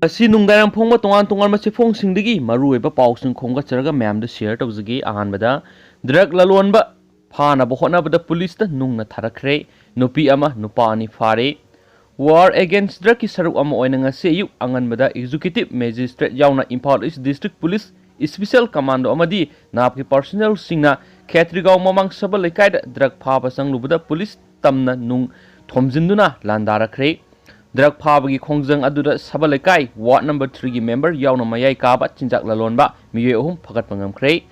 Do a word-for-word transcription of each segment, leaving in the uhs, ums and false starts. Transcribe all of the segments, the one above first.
ꯉꯁꯤ ꯅꯨꯡꯗꯥꯡ ꯐꯣꯡꯕ ꯇꯣꯉꯥꯟ ꯇꯣꯉꯥꯟꯕ ꯆꯦꯐꯣꯡꯁꯤꯡꯗꯒꯤ ꯃꯔꯨꯑꯣꯏꯕ ꯄꯥꯎꯁꯤꯡ ꯈꯣꯝꯒꯠꯆꯔꯒ ꯃꯌꯥꯝꯗ share ꯇꯧꯖꯒꯦ꯫ ꯑꯍꯥꯟꯕꯗ, drug ꯂꯂꯣꯟꯕ ꯐꯥꯅꯕ ꯍꯣꯠꯅꯕꯗ ꯄꯨꯂꯤꯁꯇ ꯅꯨꯡꯅ ꯊꯥꯔꯛꯈ꯭ꯔꯦ꯫ ꯅꯨꯄꯤ ꯑꯃ, ꯅꯨꯄꯥ ꯑꯅꯤ ꯐꯥꯔꯦ꯫ War against drugꯀꯤ ꯁꯔꯨꯛ ꯑꯃ ꯑꯣꯏꯅ ꯉꯁꯤ ꯑꯌꯨꯛ ꯑꯉꯟꯕꯗ Executive Magistrate ꯌꯥꯎꯅ Imphal East District Police Special Commando ꯑꯃꯗꯤ napꯀꯤ personnelꯁꯤꯡꯅ ꯈꯦꯇ꯭ꯔꯤꯒꯥꯎ ꯃꯃꯥꯡ ꯁꯕ ꯂꯩꯀꯥꯏꯗ drug ꯐꯥꯕ ꯆꯪꯂꯨꯕꯗ ꯄꯨꯂꯤꯁ ꯇꯝꯅ ꯅꯨꯡ ꯊꯣꯝꯖꯤꯟꯗꯨꯅ ꯂꯥꯟꯗꯥꯔꯛꯈ꯭ꯔꯦ꯫ Drug ꯐꯥꯕꯒꯤ ꯈꯣꯡꯖꯪ ꯑꯗꯨꯗ ꯁꯕ ꯂꯩꯀꯥꯏ ward number threeꯒꯤ member ꯌꯥꯎꯅ ꯃꯌꯥꯏ ꯀꯥꯕ ꯆꯤꯟꯖꯥꯛ ꯂꯂꯣꯟꯕ ꯃꯤꯑꯣꯏ ꯑꯍꯨꯝ ꯐꯒꯠꯄ ꯉꯝꯈ꯭ꯔꯦ꯫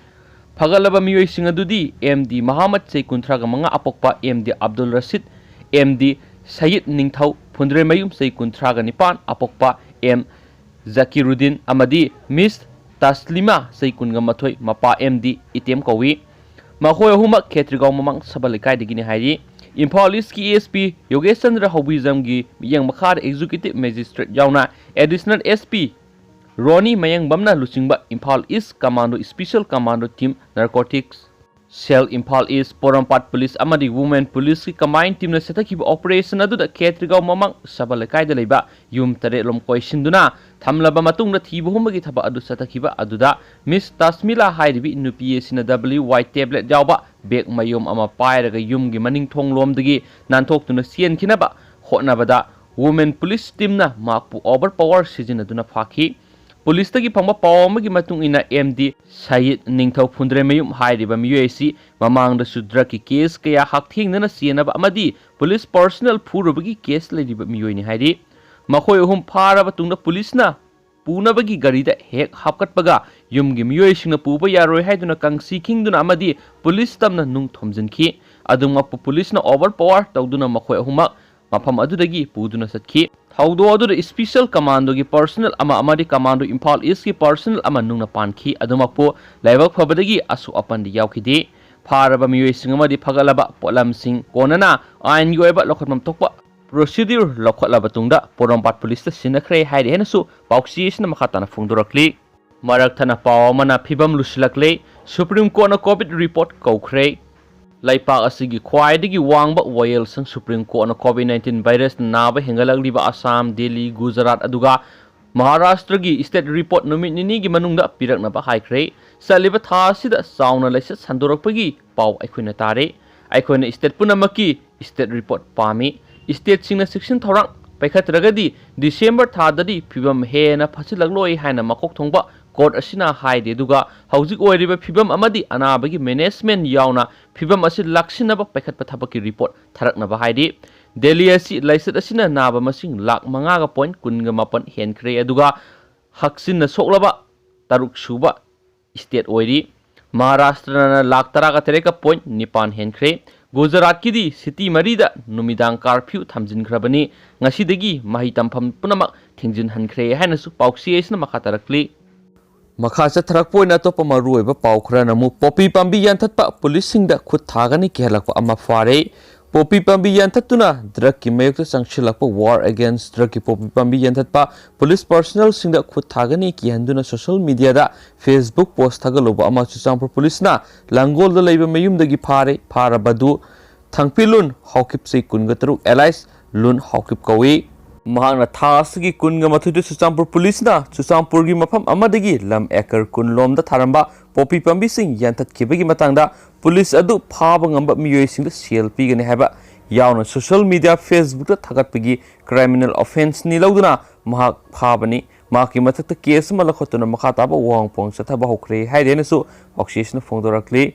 ꯐꯒꯠꯂꯕ ꯃꯤꯑꯣꯏꯁꯤꯡ ꯑꯗꯨꯗꯤ M D ꯃꯍꯥꯃꯠ, ꯆꯍꯤ ꯀꯨꯟꯊ꯭ꯔꯥꯒ ꯃꯉꯥ, ꯑꯄꯣꯛꯄ M D ꯑꯕꯗꯨꯜ ꯔꯁꯤꯗ, M D ꯁꯌꯤꯗ ꯅꯤꯡꯊꯧ ꯐꯨꯟꯗ꯭ꯔꯩꯃꯌꯨꯝ, ꯆꯍꯤ ꯀꯨꯟꯊ꯭ꯔꯥꯒ ꯅꯤꯄꯥꯟ, ꯑꯄꯣꯛꯄ M ꯖꯀꯤꯔꯨꯗꯤꯟ ꯑꯃꯗꯤ Miss ꯇꯥꯁꯂꯤꯃꯥ, ꯆꯍꯤ ꯀꯨꯟꯒ ꯃꯥꯊꯣꯏ, ꯃꯄꯥ M D ꯏꯇꯦꯝ ꯀꯧꯏ꯫ ꯃꯈꯣꯏ ꯑꯍꯨꯝꯃꯛ ꯈꯦꯇ꯭ꯔꯤꯒꯥꯎ ꯃꯃꯥꯡ ꯁꯕ ꯂꯩꯀꯥꯏꯗꯒꯤꯅꯤ ꯍꯥꯏꯔꯤ꯫ ꯏꯝꯐꯥꯜ ꯏꯁꯀꯤ ASP ꯌꯣꯒꯦꯁ ꯆꯟꯗ꯭ꯔ ꯍꯧꯕꯤꯖꯝꯒꯤ ꯃꯤꯠꯌꯦꯡ ꯃꯈꯥꯗ Executive Magistrate ꯌꯥꯎꯅ Additional SP ꯔꯣꯅꯤ ꯃꯌꯥꯡꯕꯝꯅ ꯂꯨꯆꯤꯡꯕ Imphal East Commando Special Commando Team, Narcotics Cell Imphal East, ꯄꯣꯔꯣꯝꯄꯥꯠ ꯄꯨꯂꯤꯁ ꯑꯃꯗꯤ Women ꯄꯨꯂꯤꯁꯀꯤ combined teamꯅ ꯆꯠꯊꯈꯤꯕ operation ꯑꯗꯨꯗ ꯈꯦꯇ꯭ꯔꯤꯒꯥꯎ ꯃꯃꯥꯡ ꯁꯕ ꯂꯩꯀꯥꯏꯗ ꯂꯩꯕ ꯌꯨꯝ ꯇꯔꯦꯠꯂꯣꯝ ꯀꯣꯏꯁꯤꯟꯗꯨꯅ ꯊꯝꯂꯕ ꯃꯇꯨꯡꯗ ꯊꯤꯕ ꯍꯨꯝꯕꯒꯤ ꯊꯕꯛ ꯑꯗꯨ ꯆꯠꯊꯈꯤꯕ ꯑꯗꯨꯗ Miss ꯇꯥꯁꯃꯤꯂꯥ ꯍꯥꯏꯔꯤꯕꯤ ꯅꯨꯄꯤ ꯑꯁꯤꯅ W Y tablet ꯌꯥꯎꯕ bag ꯃꯌꯣꯝ ꯑꯃ ꯄꯥꯏꯔꯒ ꯌꯨꯝꯒꯤ ꯃꯅꯤꯡ ꯊꯣꯡꯂꯣꯝꯗꯒꯤ ꯅꯥꯟꯊꯣꯛꯇꯨꯅ ꯆꯦꯟꯈꯤꯅꯕ ꯍꯣꯠꯅꯕꯗ Women ꯄꯨꯂꯤꯁ teamꯅ ꯃꯍꯥꯛꯄꯨ overpower ꯁꯤꯖꯤꯟꯅꯗꯨꯅ ꯐꯥꯈꯤ꯫ ꯄꯨꯂꯤꯁꯇꯒꯤ ꯐꯪꯕ ꯄꯥꯎ ꯑꯃꯒꯤ ꯃꯇꯨꯡ ꯏꯟꯅ, M D ꯁꯌꯤꯗ ꯅꯤꯡꯊꯧ ꯐꯨꯟꯗ꯭ꯔꯩꯃꯌꯨꯝ ꯍꯥꯏꯔꯤꯕ ꯃꯤꯑꯣꯏ ꯑꯁꯤ ꯃꯃꯥꯡꯗꯁꯨ drugꯀꯤ case ꯀꯌꯥ ꯍꯛꯊꯦꯡꯅꯅ ꯆꯦꯟꯅꯕ ꯑꯃꯗꯤ ꯄꯨꯂꯤꯁ personnel ꯐꯨꯔꯨꯕꯒꯤ case ꯂꯩꯔꯤꯕ ꯃꯤꯑꯣꯏꯅꯤ ꯍꯥꯏꯔꯤ꯫ ꯃꯈꯣꯏ ꯑꯍꯨꯝ ꯐꯥꯔꯕ ꯇꯨꯡꯗ ꯄꯨꯂꯤꯁꯅ ꯄꯨꯅꯕꯒꯤ ꯒꯥꯔꯤꯗ ꯍꯦꯛ ꯍꯥꯞꯀꯠꯄꯒ ꯌꯨꯝꯒꯤ ꯃꯤꯑꯣꯏꯁꯤꯡꯅ ꯄꯨꯕ ꯌꯥꯔꯣꯏ ꯍꯥꯏꯗꯨꯅ ꯀꯪꯁꯤ ꯈꯤꯡꯗꯨꯅ ꯑꯃꯗꯤ ꯄꯨꯂꯤꯁ ꯇꯝꯅ ꯅꯨꯡ ꯊꯣꯝꯖꯤꯟꯈꯤ꯫ ꯑꯗꯨꯃꯛꯄꯨ ꯄꯨꯂꯤꯁꯅ overpower ꯇꯧꯗꯨꯅ ꯃꯈꯣꯏ ꯑꯍꯨꯝꯃꯛ ꯃꯐꯝ ꯑꯗꯨꯗꯒꯤ ꯄꯨꯗꯨꯅ ꯆꯠꯈꯤ꯫ ꯊꯧꯗꯣꯛ ꯑꯗꯨꯗ Special Commandoꯒꯤ personnel ꯑꯃ ꯑꯃꯗꯤ Commando ꯏꯝꯐꯥꯜ Eastꯀꯤ personnel ꯑꯃ ꯅꯨꯡꯅ ꯄꯥꯟꯈꯤ꯫ ꯑꯗꯨꯃꯛꯄꯨ ꯂꯥꯏꯕꯛ ꯐꯕꯗꯒꯤ ꯑꯁꯣꯛ ꯑꯄꯟꯗꯤ ꯌꯥꯎꯈꯤꯗꯦ꯫ ꯐꯥꯔꯕ ꯃꯤꯑꯣꯏꯁꯤꯡ ꯑꯃꯗꯤ ꯐꯒꯠꯂꯕ ꯄꯣꯠꯂꯝꯁꯤꯡ ꯀꯣꯟꯅꯅ ꯑꯥꯏꯟꯒꯤ ꯑꯣꯏꯕ ꯂꯧꯈꯠꯐꯝ ꯊꯣꯛꯄ procedure ꯂꯧꯈꯠꯂꯕ ꯇꯨꯡꯗ ꯄꯣꯔꯣꯝꯄꯥꯠ ꯄꯨꯂꯤꯁꯇ ꯁꯤꯟꯅꯈ꯭ꯔꯦ ꯍꯥꯏꯔꯤ ꯍꯥꯏꯅꯁꯨ ꯄꯥꯎꯆꯦ ꯑꯁꯤꯅ ꯃꯈꯥ ꯇꯥꯅ ꯐꯣꯡꯗꯣꯔꯛꯂꯤ꯫ ꯃꯔꯛ ꯊꯠꯅ ꯄꯥꯎ ꯑꯃꯅ ꯐꯤꯕꯝ ꯂꯨꯁꯤꯜꯂꯛꯂꯦ꯫ Supreme Courtꯅ COVID report ꯀꯧꯈ꯭ꯔꯦ꯫ ꯂꯩꯄꯥꯛ ꯑꯁꯤꯒꯤ ꯈ꯭ꯋꯥꯏꯗꯒꯤ ꯋꯥꯡꯕ ꯋꯥꯌꯦꯜꯁꯪ Supreme Courtꯅ COVID nineteen virusꯅ ꯅꯥꯕ ꯍꯦꯟꯒꯠꯂꯛꯂꯤꯕ ꯑꯁꯥꯝ, ꯗꯦꯜꯂꯤ, ꯒꯨꯖꯔꯥꯠ, ꯑꯗꯨꯒ ꯃꯍꯥꯔꯥꯁꯇ꯭ꯔꯒꯤ state report ꯅꯨꯃꯤꯠ ꯅꯤꯅꯤꯒꯤ ꯃꯅꯨꯡꯗ ꯄꯤꯔꯛꯅꯕ ꯍꯥꯏꯈ꯭ꯔꯦ꯫ ꯆꯠꯂꯤꯕ ꯊꯥ ꯑꯁꯤꯗ ꯆꯥꯎꯅ ꯂꯩꯆꯠ ꯁꯟꯗꯣꯔꯛꯄꯒꯤ ꯄꯥꯎ ꯑꯩꯈꯣꯏꯅ ꯇꯥꯔꯦ꯫ ꯑꯩꯈꯣꯏꯅ state ꯄꯨꯝꯅꯃꯛꯀꯤ state report ꯄꯥꯝꯃꯤ꯫ Stateꯁꯤꯡꯅ ꯆꯦꯛꯁꯤꯟ ꯊꯧꯔꯥꯡ ꯄꯥꯏꯈꯠꯇ꯭ꯔꯒꯗꯤ December ꯊꯥꯗꯗꯤ ꯐꯤꯕꯝ ꯍꯦꯟꯅ ꯐꯠꯁꯤꯜꯂꯛꯂꯣꯏ ꯍꯥꯏꯅ ꯃꯀꯣꯛ ꯊꯣꯡꯕ court ꯑꯁꯤꯅ ꯍꯥꯏꯔꯤ꯫ ꯑꯗꯨꯒ ꯍꯧꯖꯤꯛ ꯑꯣꯏꯔꯤꯕ ꯐꯤꯕꯝ ꯑꯃꯗꯤ ꯑꯅꯥꯕꯒꯤ management ꯌꯥꯎꯅ ꯐꯤꯕꯝ ꯑꯁꯤ ꯂꯥꯛꯁꯤꯟꯅꯕ ꯄꯥꯏꯈꯠꯄ ꯊꯕꯛꯀꯤ report ꯊꯥꯔꯛꯅꯕ ꯍꯥꯏꯔꯤ꯫ ꯗꯦꯜꯂꯤ ꯑꯁꯤ ꯂꯥꯏꯆꯠ ꯑꯁꯤꯅ ꯅꯥꯕ ꯃꯁꯤꯡ ꯂꯥꯈ ꯃꯉꯥꯒ ꯄꯣꯏꯟ ꯀꯨꯟꯒ ꯃꯥꯄꯟ ꯍꯦꯟꯈ꯭ꯔꯦ꯫ ꯑꯗꯨꯒ ꯍꯛꯆꯤꯟꯅ ꯁꯣꯛꯂꯕ ꯇꯔꯨꯛ ꯁꯨꯕ state ꯑꯣꯏꯔꯤ꯫ ꯃꯍꯥꯔꯥꯁꯇ꯭ꯔꯅ ꯂꯥꯈ ꯇꯔꯥꯒ ꯇꯔꯦꯠꯀ ꯄꯣꯏꯟ ꯅꯤꯄꯥꯟ ꯍꯦꯟꯈ꯭ꯔꯦ꯫ ꯒꯨꯖꯔꯥꯠꯀꯤꯗꯤ city ꯃꯔꯤꯗ ꯅꯨꯃꯤꯗꯥꯡ curfew ꯊꯝꯖꯤꯟꯈ꯭ꯔꯕꯅꯤ꯫ ꯉꯁꯤꯗꯒꯤ ꯃꯍꯩ ꯇꯝꯐꯝ ꯄꯨꯝꯅꯃꯛ ꯊꯤꯡꯖꯤꯟꯍꯟꯈ꯭ꯔꯦ ꯍꯥꯏꯅꯁꯨ ꯄꯥꯎꯆꯦ ꯑꯁꯤꯅ ꯃꯈꯥ ꯇꯥꯔꯛꯂꯤ꯫ ꯃꯈꯥ ꯆꯠꯊꯔꯛꯄ ꯑꯣꯏꯅ ꯑꯇꯣꯞꯄ ꯃꯔꯨꯑꯣꯏꯕ ꯄꯥꯎ ꯈꯔꯅ ꯑꯃꯨꯛ ꯄꯣꯄꯤ ꯄꯥꯝꯕꯤ ꯌꯥꯟꯊꯠꯄ ꯄꯨꯂꯤꯁꯁꯤꯡꯗ ꯈꯨꯠ ꯊꯥꯒꯅꯤ ꯀꯤꯍꯜꯂꯛꯄ ꯑꯃ ꯐꯥꯔꯦ꯫ ꯄꯣꯄꯤ ꯄꯥꯝꯕꯤ ꯌꯥꯟꯊꯠꯇꯨꯅ drugꯀꯤ ꯃꯥꯌꯣꯛꯇ ꯆꯪꯁꯤꯜꯂꯛꯄ War Against Drugꯀꯤ ꯄꯣꯄꯤ ꯄꯥꯝꯕꯤ ꯌꯥꯟꯊꯠꯄ ꯄꯨꯂꯤꯁ personnelꯁꯤꯡꯗ ꯈꯨꯠ ꯊꯥꯒꯅꯤ ꯀꯤꯍꯟꯗꯨꯅ social mediaꯗ Facebook post ꯊꯥꯒꯠꯂꯨꯕ ꯑꯃ ꯆꯨꯔꯆꯥꯟꯄꯨꯔ ꯄꯨꯂꯤꯁꯅ ꯂꯥꯡꯒꯣꯜꯗ ꯂꯩꯕ ꯃꯌꯨꯝꯗꯒꯤ ꯐꯥꯔꯦ꯫ ꯐꯥꯔꯕꯗꯨ ꯊꯥꯡꯄꯤꯂꯨꯟ ꯍꯥꯎꯀꯤꯞ, ꯆꯍꯤ ꯀꯨꯟꯒ ꯇꯔꯨꯛ, alias ꯂꯨꯟ ꯍꯥꯎꯀꯤꯞ ꯀꯧꯏ꯫ ꯃꯍꯥꯛꯅ ꯊꯥ ꯑꯁꯤꯒꯤ ꯀꯨꯟꯒ ꯃꯥꯊꯣꯏꯗ ꯆꯨꯔꯆꯥꯟꯄꯨꯔ ꯄꯨꯂꯤꯁꯅ ꯆꯨꯔꯆꯥꯟꯄꯨꯔꯒꯤ ꯃꯐꯝ ꯑꯃꯗꯒꯤ ꯂꯝ acre ꯀꯨꯟ ꯂꯣꯝꯗ ꯊꯥꯔꯝꯕ ꯄꯣꯄꯤ ꯄꯥꯝꯕꯤꯁꯤꯡ ꯌꯥꯟꯊꯠꯈꯤꯕꯒꯤ ꯃꯇꯥꯡꯗ ꯄꯨꯂꯤꯁ ꯑꯗꯨ ꯐꯥꯕ ꯉꯝꯕ ꯃꯤꯑꯣꯏꯁꯤꯡꯗ ꯁꯦꯜ ꯄꯤꯒꯅꯤ ꯍꯥꯏꯕ ꯌꯥꯎꯅ social media Facebookꯇ ꯊꯥꯒꯠꯄꯒꯤ criminal offenceꯅꯤ ꯂꯧꯗꯨꯅ ꯃꯍꯥꯛ ꯐꯥꯕꯅꯤ꯫ ꯃꯍꯥꯛꯀꯤ ꯃꯊꯛꯇ case ꯑꯃ ꯂꯧꯈꯠꯇꯨꯅ ꯃꯈꯥ ꯇꯥꯕ ꯋꯥꯍꯪ ꯄꯥꯎꯍꯪ ꯆꯠꯊꯕ ꯍꯧꯈ꯭ꯔꯦ ꯍꯥꯏꯔꯦꯅꯁꯨ ꯄꯥꯎꯆꯦꯁꯤꯅ ꯐꯣꯡꯗꯣꯔꯛꯂꯤ꯫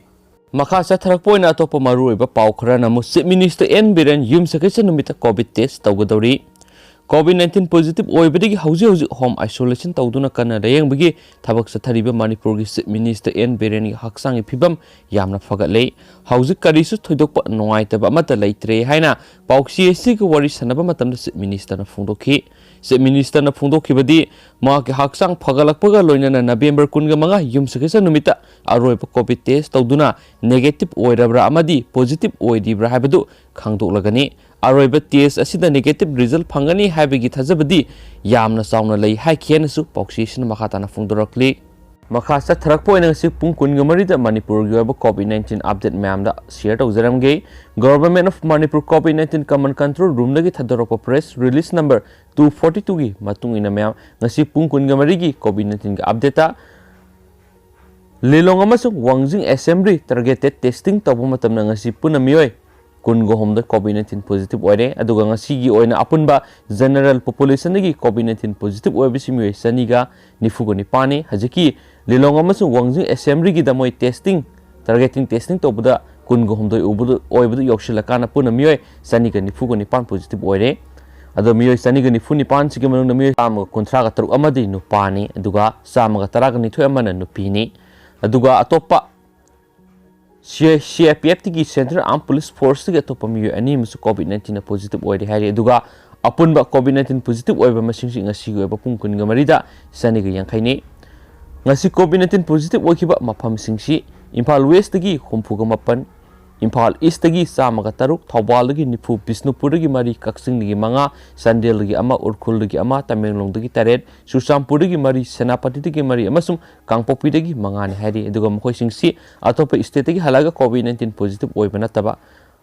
ꯃꯈꯥ ꯆꯠꯊꯔꯛꯄ ꯑꯣꯏꯅ ꯑꯇꯣꯞꯄ ꯃꯔꯨꯑꯣꯏꯕ ꯄꯥꯎ ꯈꯔꯅ ꯑꯃꯨꯛ Chief Minister N ꯕꯤꯔꯦꯟ ꯌꯨꯝꯁꯀꯩꯁ ꯅꯨꯃꯤꯠꯇ COVID test ꯇꯧꯒꯗꯧꯔꯤ꯫ COVID nineteen positive ꯑꯣꯏꯕꯗꯒꯤ ꯍꯧꯖꯤꯛ ꯍꯧꯖꯤꯛ home isolation ꯇꯧꯗꯨꯅ ꯀꯟꯅ ꯂꯥꯌꯦꯡꯕꯒꯤ ꯊꯕꯛ ꯆꯠꯊꯔꯤꯕ ꯃꯅꯤꯄꯨꯔꯒꯤ Chief Minister N ꯕꯤꯔꯦꯟꯒꯤ ꯍꯛꯆꯥꯡꯒꯤ ꯐꯤꯕꯝ ꯌꯥꯝꯅ ꯐꯒꯠꯂꯦ꯫ ꯍꯧꯖꯤꯛ ꯀꯔꯤꯁꯨ ꯊꯣꯏꯗꯣꯛꯄ ꯅꯨꯡꯉꯥꯏꯇꯕ ꯑꯃꯠꯇ ꯂꯩꯇ꯭ꯔꯦ ꯍꯥꯏꯅ ꯄꯥꯎꯆꯦ ꯑꯁꯤꯒ ꯋꯥꯔꯤ ꯁꯥꯟꯅꯕ ꯃꯇꯝꯗ Chief Ministerꯅ ꯐꯣꯡꯗꯣꯛꯈꯤ꯫ Chief Ministerꯅ ꯐꯣꯡꯗꯣꯛꯈꯤꯕꯗꯤ ꯃꯍꯥꯛꯀꯤ ꯍꯛꯆꯥꯡ ꯐꯒꯠꯂꯛꯄꯒ ꯂꯣꯏꯅꯅ November ꯀꯨꯟꯒ ꯃꯉꯥ ꯌꯨꯝꯁꯀꯩꯁ ꯅꯨꯃꯤꯠꯇ ꯑꯔꯣꯏꯕ COVID test ꯇꯧꯗꯨꯅ negative ꯑꯣꯏꯔꯕ꯭ꯔꯥ ꯑꯃꯗꯤ positive ꯑꯣꯏꯔꯤꯕ꯭ꯔꯥ ꯍꯥꯏꯕꯗꯨ ꯈꯪꯗꯣꯛꯂꯒꯅꯤ꯫ ꯑꯔꯣꯏꯕ test ꯑꯁꯤꯗ negative result ꯐꯪꯒꯅꯤ ꯍꯥꯏꯕꯒꯤ ꯊꯥꯖꯕꯗꯤ ꯌꯥꯝꯅ ꯆꯥꯎꯅ ꯂꯩ ꯍꯥꯏꯈꯤ ꯍꯥꯏꯅꯁꯨ ꯄꯥꯎꯆꯦꯁꯤꯅ ꯃꯈꯥ ꯇꯥꯅ ꯐꯣꯡꯗꯣꯔꯛꯂꯤ꯫ ꯃꯈꯥ ꯆꯠꯊꯔꯛꯄ ꯑꯣꯏꯅ ꯉꯁꯤ ꯄꯨꯡ ꯀꯨꯟꯒ ꯃꯔꯤꯗ ꯃꯅꯤꯄꯨꯔꯒꯤ ꯑꯣꯏꯕ COVID nineteen update ꯃꯌꯥꯝꯗ share ꯇꯧꯖꯔꯝꯒꯦ꯫ Government of Manipur COVID nineteen Command Control Roomꯗꯒꯤ ꯊꯥꯗꯣꯔꯛꯄ press release number two forty twoꯒꯤ ꯃꯇꯨꯡ ꯏꯟꯅ ꯃꯌꯥꯝ, ꯉꯁꯤ ꯄꯨꯡ ꯀꯨꯟꯒ ꯃꯔꯤꯒꯤ COVID nineteenꯒꯤ updateꯇ ꯂꯤꯂꯣꯡ ꯑꯃꯁꯨꯡ ꯋꯥꯡꯖꯤꯡ assembly targeted testing ꯇꯧꯕ ꯃꯇꯝꯗ ꯉꯁꯤ ꯄꯨꯟꯅ ꯃꯤꯑꯣꯏ ꯀꯨꯟꯒ ꯍꯨꯝꯗꯣꯏ COVID nineteen positive ꯑꯣꯏꯔꯦ꯫ ꯑꯗꯨꯒ ꯉꯁꯤꯒꯤ ꯑꯣꯏꯅ ꯑꯄꯨꯟꯕ general populationꯗꯒꯤ COVID nineteen positive ꯑꯣꯏꯕꯁꯤ ꯃꯤꯑꯣꯏ ꯆꯅꯤꯒ ꯅꯤꯐꯨꯒ ꯅꯤꯄꯥꯟꯅꯤ꯫ ꯍꯧꯖꯤꯛꯀꯤ ꯂꯤꯂꯣꯡ ꯑꯃꯁꯨꯡ ꯋꯥꯡꯖꯤꯡ assemblyꯒꯤꯗ ꯃꯣꯏ testing, targeting testing ꯇꯧꯕꯗ ꯀꯨꯟꯒ ꯍꯨꯝꯗꯣꯏ ꯎꯕꯗꯨ, ꯑꯣꯏꯕꯗꯨ ꯌꯧꯁꯤꯜꯂꯀꯥꯟꯗ ꯄꯨꯟꯅ ꯃꯤꯑꯣꯏ ꯆꯅꯤꯒ ꯅꯤꯐꯨꯒ ꯅꯤꯄꯥꯟ positive ꯑꯣꯏꯔꯦ꯫ ꯑꯗꯣ ꯃꯤꯑꯣꯏ ꯆꯅꯤꯒ ꯅꯤꯐꯨ ꯅꯤꯄꯥꯟꯁꯤꯒꯤ ꯃꯅꯨꯡꯗ ꯃꯤꯑꯣꯏ ꯆꯥꯝꯃꯒ ꯀꯨꯟꯊ꯭ꯔꯥꯒ ꯇꯔꯨꯛ ꯑꯃꯗꯤ ꯅꯨꯄꯥꯅꯤ, ꯑꯗꯨꯒ ꯆꯥꯝꯃꯒ ꯇꯔꯥꯒ ꯅꯤꯊꯣꯏ ꯑꯃꯅ ꯅꯨꯄꯤꯅꯤ꯫ ꯑꯗꯨꯒ ꯑꯇꯣꯞꯄ ꯁꯤ-, CIPFꯇꯒꯤ Central Armed Police Forceꯇꯒꯤ ꯑꯇꯣꯞꯄ ꯃꯤꯑꯣꯏ ꯑꯅꯤ ꯑꯃꯁꯨ COVID nineteenꯅ positive ꯑꯣꯏꯔꯦ ꯍꯥꯏꯔꯤ꯫ ꯑꯗꯨꯒ ꯑꯄꯨꯟꯕ COVID nineteen positive ꯑꯣꯏꯕ ꯃꯁꯤꯡꯁꯤ ꯉꯁꯤꯒꯤ ꯑꯣꯏꯕ ꯄꯨꯡ ꯀꯨꯟꯒ ꯃꯔꯤꯗ ꯆꯅꯤꯒ ꯌꯥꯡꯈꯩꯅꯤ꯫ ꯉꯁꯤ COVID nineteen positive ꯑꯣꯏꯈꯤꯕ ꯃꯐꯝꯁꯤꯡꯁꯤ ꯏꯝꯐꯥꯜ Westꯇꯒꯤ ꯍꯨꯝꯐꯨꯒ ꯃꯥꯄꯟ, ꯏꯝꯐꯥꯜ Eastꯇꯒꯤ ꯆꯥꯝꯃꯒ ꯇꯔꯨꯛ, ꯊꯧꯕꯥꯜꯗꯒꯤ ꯅꯤꯐꯨ, ꯕꯤꯁꯅꯨꯄꯨꯔꯗꯒꯤ ꯃꯔꯤ, ꯀꯛꯆꯤꯡꯗꯒꯤ ꯃꯉꯥ, ꯆꯥꯟꯗꯦꯜꯗꯒꯤ ꯑꯃ, ꯎꯈ꯭ꯔꯨꯜꯗꯒꯤ ꯑꯃ, ꯇꯃꯦꯡꯂꯣꯡꯗꯒꯤ ꯇꯔꯦꯠ, ꯆꯨꯔꯆꯥꯟꯄꯨꯔꯗꯒꯤ ꯃꯔꯤ, ꯁꯦꯅꯥꯄꯇꯤꯗꯒꯤ ꯃꯔꯤ ꯑꯃꯁꯨꯡ ꯀꯥꯡꯄꯣꯛꯄꯤꯗꯒꯤ ꯃꯉꯥꯅꯤ ꯍꯥꯏꯔꯤ꯫ ꯑꯗꯨꯒ ꯃꯈꯣꯏꯁꯤꯡꯁꯤ ꯑꯇꯣꯞꯄ stateꯇꯒꯤ ꯍꯜꯂꯛꯑꯒ COVID nineteen positive ꯑꯣꯏꯕ ꯅꯠꯇꯕ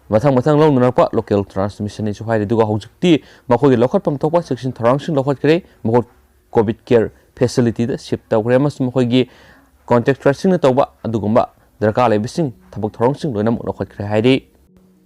ꯃꯊꯪ ꯃꯊꯪ ꯂꯧꯅꯔꯛꯄ local transmissionꯅꯤꯁꯨ ꯍꯥꯏꯔꯤ꯫ ꯑꯗꯨꯒ ꯍꯧꯖꯤꯛꯇꯤ ꯃꯈꯣꯏꯒꯤ ꯂꯧꯈꯠꯐꯝ ꯊꯣꯛꯄ ꯆꯦꯛꯁꯤꯟ ꯊꯧꯔꯥꯡꯁꯤꯡ ꯂꯧꯈꯠꯈ꯭ꯔꯦ꯫ ꯃꯈꯣꯏ COVID care facilityꯗ shift ꯇꯧꯈ꯭ꯔꯦ ꯑꯃꯁꯨꯡ ꯃꯈꯣꯏꯒꯤ contractorꯁꯤꯡꯅ ꯇꯧꯕ ꯑꯗꯨꯒꯨꯝꯕ ꯗꯔꯀꯥꯔ ꯂꯩꯕꯁꯤꯡ, ꯊꯕꯛ ꯊꯧꯔꯝꯁꯤꯡ ꯂꯣꯏꯅꯃꯛ ꯂꯧꯈꯠꯈ꯭ꯔꯦ ꯍꯥꯏꯔꯤ꯫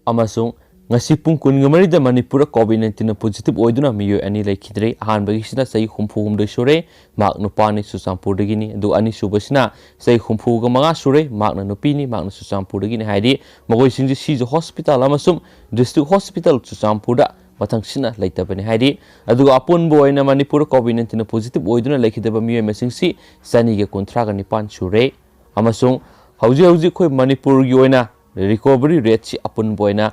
ꯑꯃꯁꯨꯡ ꯉꯁꯤ ꯄꯨꯡ ꯀꯨꯟꯒ ꯃꯔꯤꯗ ꯃꯅꯤꯄꯨꯔꯗ COVID nineteenꯅ positive ꯑꯣꯏꯗꯨꯅ ꯃꯤꯑꯣꯏ ꯑꯅꯤ ꯂꯩꯈꯤꯗ꯭ꯔꯦ꯫ ꯑꯍꯥꯟꯕꯒꯤꯁꯤꯅ ꯆꯍꯤ ꯍꯨꯝꯐꯨ ꯍꯨꯝꯗꯣꯏ ꯁꯨꯔꯦ, ꯃꯍꯥꯛ ꯅꯨꯄꯥꯅꯤ, ꯆꯨꯔꯆꯥꯟꯄꯨꯔꯗꯒꯤꯅꯤ꯫ ꯑꯗꯨꯒ ꯑꯅꯤꯁꯨꯕꯁꯤꯅ ꯆꯍꯤ ꯍꯨꯝꯐꯨꯒ ꯃꯉꯥ ꯁꯨꯔꯦ, ꯃꯍꯥꯛꯅ ꯅꯨꯄꯤꯅꯤ, ꯃꯍꯥꯛꯅ ꯆꯨꯔꯆꯥꯟꯄꯨꯔꯗꯒꯤꯅꯤ ꯍꯥꯏꯔꯤ꯫ ꯃꯈꯣꯏꯁꯤꯡꯁꯤ ꯁꯤꯖ hospital ꯑꯃꯁꯨꯡ district hospital ꯆꯨꯔꯆꯥꯟꯄꯨꯔꯗ ꯃꯊꯪꯁꯤꯠꯅ ꯂꯩꯇꯕꯅꯤ ꯍꯥꯏꯔꯤ꯫ ꯑꯗꯨꯒ ꯑꯄꯨꯟꯕ ꯑꯣꯏꯅ ꯃꯅꯤꯄꯨꯔꯗ COVID nineteenꯅ positive ꯑꯣꯏꯗꯨꯅ ꯂꯩꯈꯤꯗꯕ ꯃꯤꯑꯣꯏ ꯃꯁꯤꯡꯁꯤ ꯆꯅꯤꯒ ꯀꯨꯟꯊ꯭ꯔꯥꯒ ꯅꯤꯄꯥꯟ ꯁꯨꯔꯦ꯫ ꯑꯃꯁꯨꯡ ꯍꯧꯖꯤꯛ ꯍꯧꯖꯤꯛ ꯑꯩꯈꯣꯏ ꯃꯅꯤꯄꯨꯔꯒꯤ ꯑꯣꯏꯅ recovery rateꯁꯤ ꯑꯄꯨꯟꯕ ꯑꯣꯏꯅ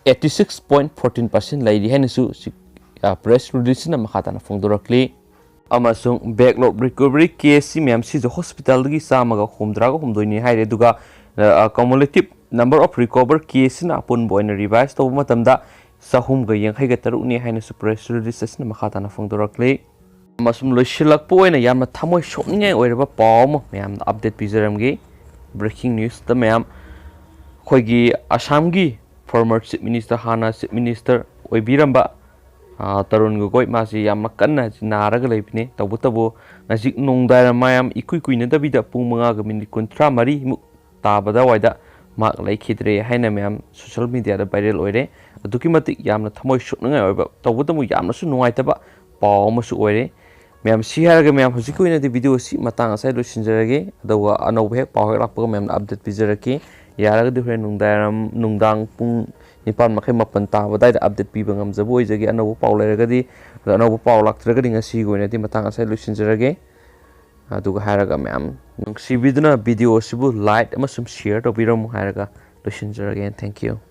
eighty six point fourteen percent ꯂꯩꯔꯤ ꯍꯥꯏꯅꯁꯨ ꯁꯤ-, ꯑ, press releaseꯁꯤꯅ ꯃꯈꯥ ꯇꯥꯅ ꯐꯣꯡꯗꯣꯔꯛꯂꯤ꯫ ꯑꯃꯁꯨꯡ backlog recovery caseꯁꯤ ꯃꯌꯥꯝ ꯁꯤꯖ hospitalꯗꯒꯤ ꯆꯥꯝꯃꯒ ꯍꯨꯝꯗ꯭ꯔꯥꯒ ꯍꯨꯝꯗꯣꯏꯅꯤ ꯍꯥꯏꯔꯦ꯫ ꯑꯗꯨꯒ, ꯑ, cumulative number of recover caseꯁꯤꯅ ꯑꯄꯨꯟꯕ ꯑꯣꯏꯅ revise ꯇꯧꯕ ꯃꯇꯝꯗ ꯆꯍꯨꯝꯒ ꯌꯥꯡꯈꯩꯒ ꯇꯔꯨꯛꯅꯤ ꯍꯥꯏꯅꯁꯨ press release ꯑꯁꯤꯅ ꯃꯈꯥ ꯇꯥꯅ ꯐꯣꯡꯗꯣꯔꯛꯂꯤ꯫ ꯑꯃꯁꯨꯡ ꯂꯣꯏꯁꯤꯜꯂꯛꯄ ꯑꯣꯏꯅ ꯌꯥꯝꯅ ꯊꯃꯣꯏ ꯁꯣꯛꯅꯤꯡꯉꯥꯏ ꯑꯣꯏꯔꯕ ꯄꯥꯎ ꯑꯃ ꯃꯌꯥꯝꯗ ꯑꯞꯗꯦꯠ ꯄꯤꯖꯔꯝꯒꯦ꯫ ꯕ꯭ꯔꯦꯀꯤꯡ ꯅ꯭ꯌꯨꯁꯇ ꯃꯌꯥꯝ, ꯑꯩꯈꯣꯏꯒꯤ ꯑꯁꯥꯝꯒꯤ ꯐꯣꯔꯃꯔ ꯆꯤꯐ ꯃꯤꯅꯤꯁꯇꯔ, ꯍꯥꯟꯅ ꯆꯤꯐ ꯃꯤꯅꯤꯁꯇꯔ ꯑꯣꯏꯕꯤꯔꯝꯕ, ꯑ, ꯇꯔꯨꯟ ꯒꯣꯒꯣꯏ, ꯃꯥꯁꯤ ꯌꯥꯝꯅ ꯀꯟꯅ ꯅꯥꯔꯒ ꯂꯩꯕꯅꯤ꯫ ꯇꯧꯕꯇꯕꯨ ꯉꯁꯤ ꯅꯨꯡꯗꯥꯡꯋꯥꯏꯔꯝ ꯃꯌꯥꯝ ꯏꯀꯨꯏ ꯀꯨꯏꯅꯗꯕꯤꯗ ꯄꯨꯡ ꯃꯉꯥꯒ ꯃꯤꯅꯤꯠ ꯀꯨꯟꯊ꯭ꯔꯥ ꯃꯔꯤꯃꯨꯛ ꯇꯥꯕ ꯑꯗꯨꯋꯥꯏꯗ ꯃꯍꯥꯛ ꯂꯩꯈꯤꯗ꯭ꯔꯦ ꯍꯥꯏꯅ ꯃꯌꯥꯝ ꯁꯣꯁꯤꯌꯦꯜ ꯃꯤꯗꯤꯌꯥꯗ ꯚꯥꯏꯔꯦꯜ ꯑꯣꯏꯔꯦ꯫ ꯑꯗꯨꯛꯀꯤ ꯃꯇꯤꯛ ꯌꯥꯝꯅ ꯊꯃꯣꯏ ꯁꯣꯛꯅꯤꯡꯉꯥꯏ ꯑꯣꯏꯕ, ꯇꯧꯕꯇꯕꯨ ꯌꯥꯝꯅꯁꯨ ꯅꯨꯡꯉꯥꯏꯇꯕ ꯄꯥꯎ ꯑꯃꯁꯨ ꯑꯣꯏꯔꯦ꯫ ꯃꯌꯥꯝ, ꯁꯤ ꯍꯥꯏꯔꯒ ꯃꯌꯥꯝ, ꯍꯧꯖꯤꯛꯀꯤ ꯑꯣꯏꯅꯗꯤ ꯚꯤꯗꯤꯑꯣ ꯑꯁꯤ ꯃꯇꯥꯡ ꯑꯁꯤꯗ ꯂꯣꯏꯁꯤꯟꯖꯔꯒꯦ꯫ ꯑꯗꯨꯒ ꯑꯅꯧꯕ ꯍꯦꯛ ꯄꯥꯎ ꯍꯦꯛ ꯂꯥꯛꯄꯒ ꯃꯌꯥꯝꯅ ꯑꯞꯗꯦꯠ ꯄꯤꯖꯔꯛꯀꯦ꯫ ꯌꯥꯔꯒꯗꯤ ꯍꯣꯔꯦꯟ ꯅꯨꯡꯗꯥꯡꯋꯥꯏꯔꯝ, ꯅꯨꯡꯗꯥꯡ ꯄꯨꯡ ꯅꯤꯄꯥꯟ ꯃꯈꯥꯏ, ꯃꯥꯄꯟ ꯇꯥꯕ ꯑꯗꯨꯋꯥꯏꯗ ꯑꯞꯗꯦꯠ ꯄꯤꯕ ꯉꯝꯖꯕ ꯑꯣꯏꯖꯒꯦ꯫ ꯑꯅꯧꯕ ꯄꯥꯎ ꯂꯩꯔꯒꯗꯤ, ꯑꯗꯣ ꯑꯅꯧꯕ ꯄꯥꯎ ꯂꯥꯛꯇ꯭ꯔꯒꯗꯤ ꯉꯁꯤꯒꯤ ꯑꯣꯏꯅꯗꯤ ꯃꯇꯥꯡ ꯑꯁꯤꯗ ꯂꯣꯏꯁꯤꯟꯖꯔꯒꯦ꯫ ꯑꯗꯨꯒ ꯍꯥꯏꯔꯒ ꯃꯌꯥꯝ, ꯅꯨꯡꯁꯤꯕꯤꯗꯨꯅ ꯚꯤꯗꯤꯑꯣ ꯑꯁꯤꯕꯨ ꯂꯥꯏꯛ ꯑꯃꯁꯨꯡ ꯁꯤꯌꯔ ꯇꯧꯕꯤꯔꯝꯃꯨ ꯍꯥꯏꯔꯒ ꯂꯣꯏꯁꯤꯟꯖꯔꯒꯦ꯫ Thank you꯫